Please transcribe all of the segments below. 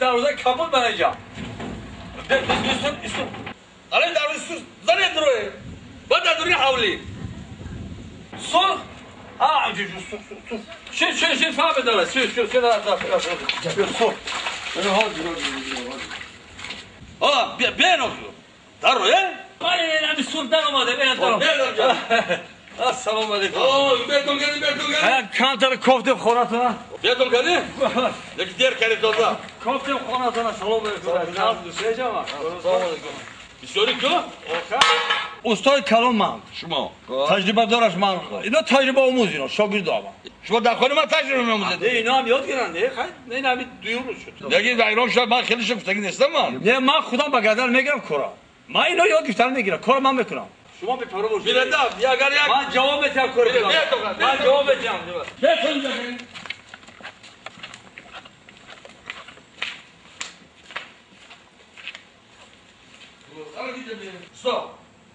دروازه کبود من اینجا. دوستون استون. الان دروازه زنه دروه. بعد دروی حولی. سرخ. آه شو شو شو فهم داره شو شو شو داره شو آه بینو داره آره نه سرخ در اومده بین دارم السلام علیکم آه بیتون کردی بیتون کردی کانتر کوفته خونتونه بیتون کردی یکی دیر کردی تازه کوفته خونتونه سلام علیکم ناز دوست جما سلام علیکم بسیاری کو استاد کلام من شما تجربه دارش من اینا تجربه آموز اینا شاگرد آما شما در خانه من تجربه می‌آموزید نه اینا هم یاد گیرن نه خیلی نه نه دیور شد دیگه در ایران شد من خیلی شفتگی نیستم من نه من خودم با گردن میگیرم کارا من اینا یاد گرفتن میگیرم کارا من میکنم شما به پرو باشید یا اگر یک من جواب میدم کارا من جواب میدم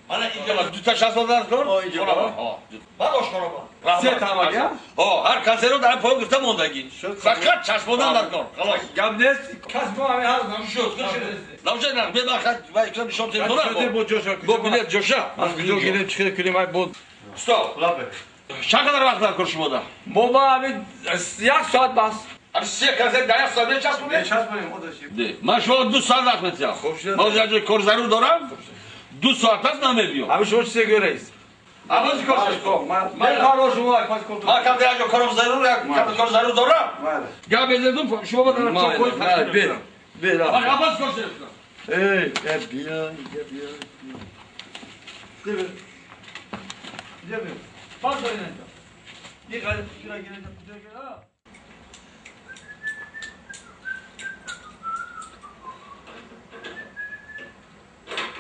من اینجا دو تا 60 دلار کن ها بعد آشکارا با سه تا مگه ها هر کسی رو در پای گرفته موندگی فقط چشم در کار خلاص گم نیست کس ما همه هر شد نمیشه نه به من و یکم شام تلفن با جوشا با بلیت جوشا از کجا گیریم چیکار کنیم ای بود استاد چقدر وقت در کار شما ده بابا همین یک ساعت بس همین سه کسی در یک ساعت چسبونی چسبونیم خودش من شما 2 ساعت وقت میدم من کار ضرور دارم 2 ساعت است نمی‌بینم. ابی شما چیزی گویی رئیس؟ ابی چیکار کن؟ من کارو شما پاس کن. ما کم دیگه کارم ضرور کم کار ضرور دارم. گپ بزنم شما با چوب کوی بی بی. ابی چیکار شد؟ ای بیا بیا بیا. بیا بیا. پاس کن اینجا. یه قدر کیرا گیره کجا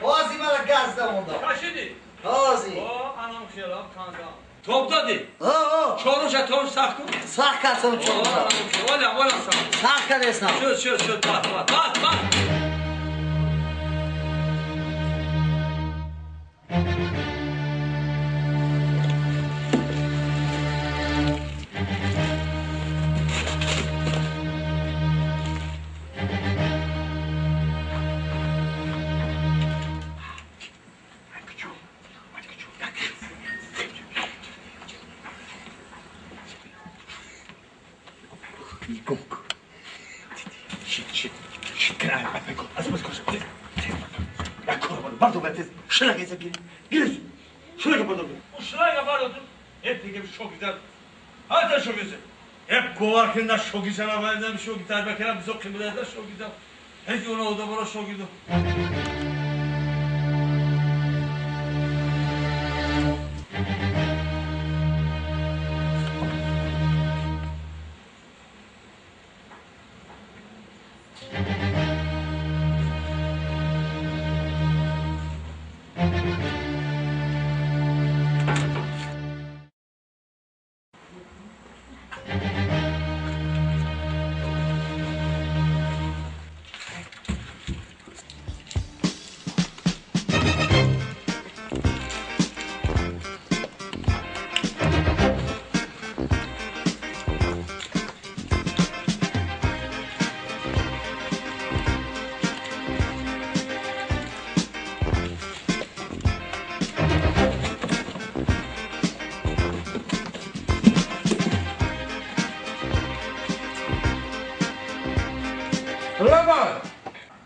Ozi mala gazda onda. Kaşidi. Ozi. O anam xelam kanka. Top dadi. O o. Çoruşa top sakın. Sağ kalsın çoruşa. Ola ola sağ. Sağ kalsın. Şu şu şu bak bak bak bak. Kovarkında çok güzel haberden çok güzel bekler bize kıymetler çok güzel. Hiç ona o da bana çok güzel.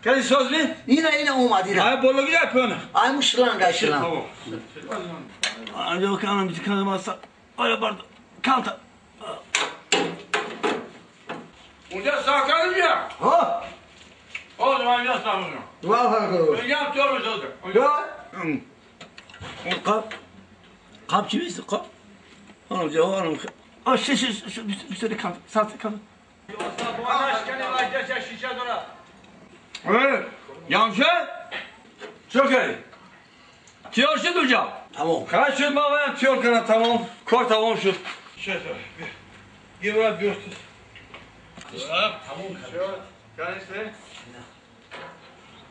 Kendi söz mü? Yine yine olmadı yine. Ay bolu güzel yapıyorsun. Ay muşlan şılan. Tamam. Ay yok anam bizi kanamazsa. Ay pardon. Kanta. Unca sakalım ya. Ha? O zaman biraz sakalım. Dua farkı. Önce diyorum zaten. Ya. Kap. Kap kimisi kap. Hanım cevap Ay şu şu şu bir sürü kap. Sat kap. Evet. Yanlış. Çok iyi. Tiyор şut hocam. Tamam. Kaç şut baba tiyор kana tamam. Kor tamam şut. Şut. Bir var bir. Tamam. Şut. Kendisi.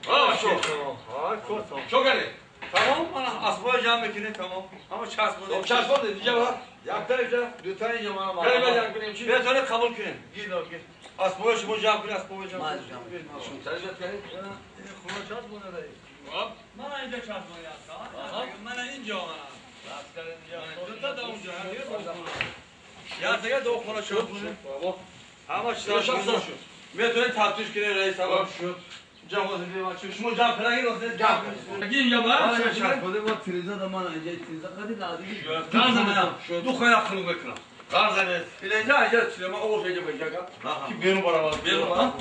Ha çok. Ha kor tamam. Çok iyi. Tamam bana asma cam tamam. Ama çarpma. Tamam çarpma diyeceğim ha. Yaktır işte. Lütfen yiyeceğim bana. Ver ben yak benim için. Ben sonra kabul künün. Gir lan gir. اسبوع شما جمع کنی اسبوع جمع ما کنی. جمع. سرجت کردی؟ خونه چسبونه داری. من اینجا چسبونه هستم. من اینجا منم. دو تا دا اونجا. یا دیگه دو خونه چسبونه. همه چیز شد. میتونی تفتیش کنی رئیس آقا. شد. جمع کنی. شما جمع پرنگی واسه جمع. اینجا با؟ چسبونه با تریزا دا من اینجا تریزا قدی نازی. قرض دو خونه خلو بکنم. قرض نیست. اینجا اینجا چیزا ما اول اینجا بجا کی بیرون برام. بیرون برام.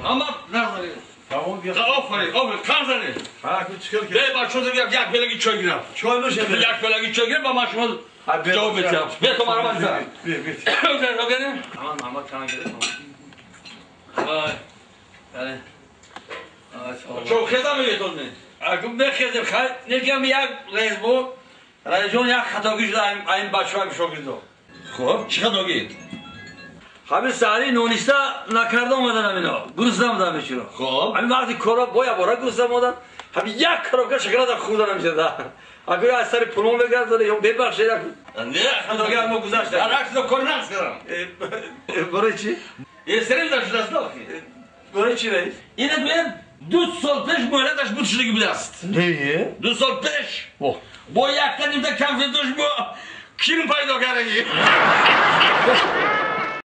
اما قرض نیست. Tamam bir. آفرین آفرین قرض نیست. Ha ku çıkır ki. به بچه‌ها یک پلگی چای گیرم. Çoy mu şey? یک پلگی چای گیرم با من شما جواب بدم. به تو مرا بزن. Bir bir. Aman aman kana gelir. Vay. Yani. Ay sağ ol. Çok خیزم میتونه. اگه بخیزم خیلی نگم یک رئیس بود. رئیس جون یک خطاگی شده این بچه‌ها شاگردا. خب چی خطاگی؟ همین سری نونیستا نکرده اومدن همینا. گروس نمودن بیچورا. خب همین وقتی کارا بایا بارا گروس نمودن. همین یک کارا شکر در خوردن همیشه ده. اگه از سر پلون بگردونه یا ببخشید نه خطاگی هم گذشت. در عکس کار نقص کردم. برای چی؟ یه سری در شده است برای چی رئیس؟ اینه دویم 2 سال پیش مهلتش بود شده بوده است. نیه؟ 2 سال پیش. با یک تا نیم تا کم فیتوش با کیرم پیدا کردگی.